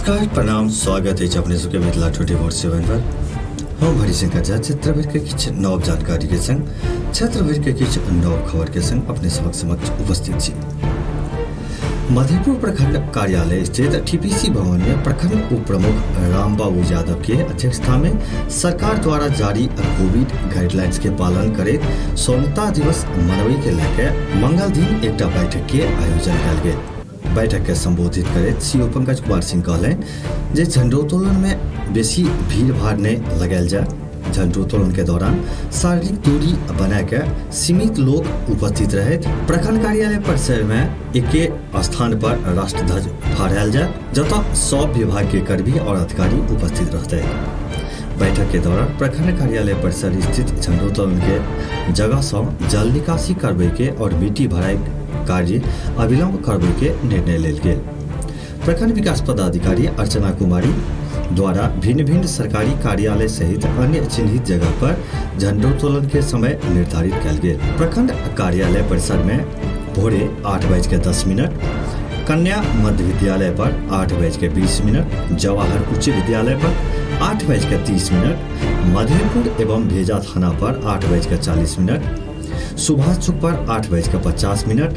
नमस्कार, प्रणाम, स्वागत है अपने सबके मिथिला 24/7 पर। हम हरिशंकर झा क्षेत्र भर के किछु नव जानकारी के संग, क्षेत्र भर के किछु नव खबर के संग अपने सबक समक्ष उपस्थित छी। मधेपुर प्रखंड कार्यालय स्थित टीपीसी भवन में प्रखंड उप प्रमुख रामबाबू यादव के अध्यक्षता में सरकार द्वारा जारी कोविड गाइडलाइंस के पालन करैत स्वतंत्रता दिवस मनबै के लए के मंगल दिन एकटा बैठक के आयोजन कयल गेल। बैठक के संबोधित करैत सीओ पंकज कुमार सिंह कहलनि जे झंडोत्तोलन में बेसी भीड़ भाड़ नहीं लगायल जाय। झंडोत्तोलन के दौरान शारीरिक दूरी बना के सीमित लोग उपस्थित रहैत। प्रखंड कार्यालय परिसर में एके स्थान पर राष्ट्रध्वज फहरायल जाय, जतऽ सब विभाग के कर्मी और अधिकारी उपस्थित रहते। बैठक के दौरान प्रखंड कार्यालय परिसर स्थित झंडोत्तोलन के जगह से जल निकासी करबे के और मिट्टी भराई कार्य अविलंब करबे के निर्णय लेल गेल। प्रखंड विकास पदाधिकारी अर्चना कुमारी द्वारा भिन्न भिन्न सरकारी कार्यालय सहित अन्य चिन्हित जगह पर झंडोत्तोलन के समय निर्धारित कयल गेल। प्रखंड कार्यालय परिसर में भोरे 8:10, कन्या मध्य विद्यालय पर 8:20, जवाहर उच्च विद्यालय पर 8:30, मधेपुर एवं भेजा थाना पर 8:40, सुभाष चौक पर 8:50,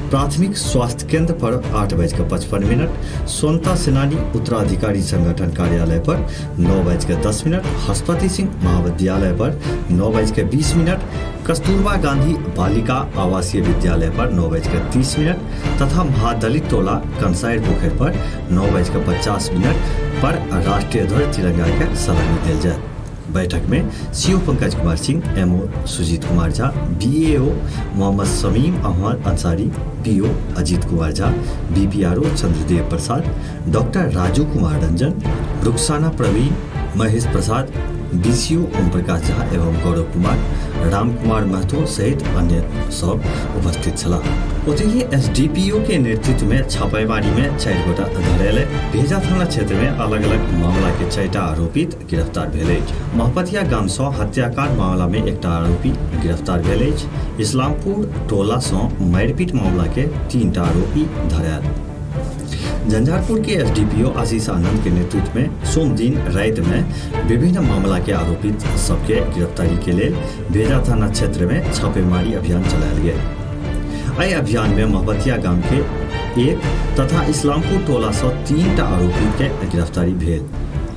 प्राथमिक स्वास्थ्य केंद्र पर 8:55, स्वतंत्रता सेनानी उत्तराधिकारी संगठन कार्यालय पर 9:10, हस्पति सिंह महाविद्यालय पर 9:20, कस्तूरबा गांधी बालिका आवासीय विद्यालय पर 9:30 तथा महादलित टोला कंसाइर पोखर पर 9:50 पर राष्ट्रीय ध्वज तिरंगा के सलामी देल जाय। बैठक में CO Pankaj Kumar Singh, MO Sujit Kumar Jha, BAO Mohammad Shamim Ahmad Ansari, PO Ajit Kumar Jha, BPRO Chandradev Prasad, doctor Raju Kumar Ranjan, Rukhsana Praveen, Mahesh Prasad, BCO Om Prakash Jha एवं गौरव कुमार, राम कुमार महतो सहित अन्य सब उपस्थित छलाह। ओतहि SDPO के नेतृत्व में छापेमारी में 4 गोटा धरेल। भेजा थाना क्षेत्र में अलग अलग मामला के 4 आरोपित गिरफ्तार भेल अछि। महपतिया गाम सँ हत्याकांड मामला में एकटा आरोपी गिरफ्तार भेल अछि। इस्लामपुर टोला सँ मारिपीट मामला के 3 आरोपी धरायल। झंझारपुर के एसडीपीओ आशीष आनंद के नेतृत्व में सोमदिन राति में विभिन्न मामला के आरोपित सबके गिरफ्तारी के लेल भेजा थाना क्षेत्र में छापेमारी अभियान चलायल गेल। एहि अभियान में महबतिया गाम के 1 तथा इस्लामपुर टोला सँ 3 आरोपी के गिरफ्तारी भेल।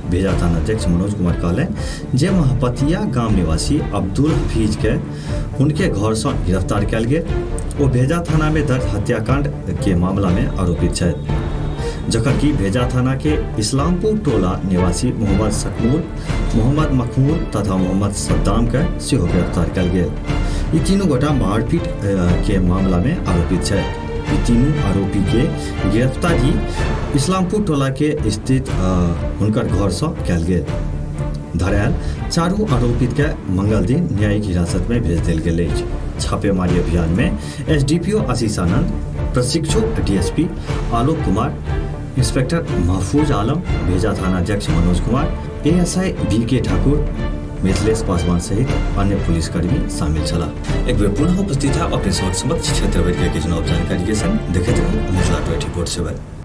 भेजा थाना अध्यक्ष मनोज कुमार कहलनि जे महपतिया गाम निवासी अब्दुल हफीज के हुनके घर सँ गिरफ्तार कयल गेल। ओ भेजा थाना में दर्ज हत्याकांड के मामला में आरोपित छथि, जखन कि भेजा थाना के इस्लामपुर टोला निवासी मोहम्मद सकमूल, मोहम्मद मखमूल तथा मोहम्मद सद्दाम के सेहो गिरफ्तार कयल गेल। ई तीनू गोटा मारपीट के मामला में आरोपित छथि। ई तीनू आरोपी के गिरफ्तारी इस्लामपुर टोला के स्थित हुनकर घर सँ कयल गेल। धरायल चारू आरोपित के मंगल दिन न्यायिक हिरासत में भेज देल गेल अछि। छापेमारी अभियान में एसडीपीओ आशीष आनंद, प्रशिक्षु डीएसपी आलोक कुमार, इंस्पेक्टर महफूज आलम, भेजा थाना अध्यक्ष मनोज कुमार, एएसआई बीके ठाकुर, मिथिलेश पासवान सहित अन्य पुलिसकर्मी शामिल छलाह। एक बेर पुनः उपस्थित है अपने समक्ष क्षेत्र भर के किछु नव जानकारी के संग। देखैत रहू मिथिला 24/7।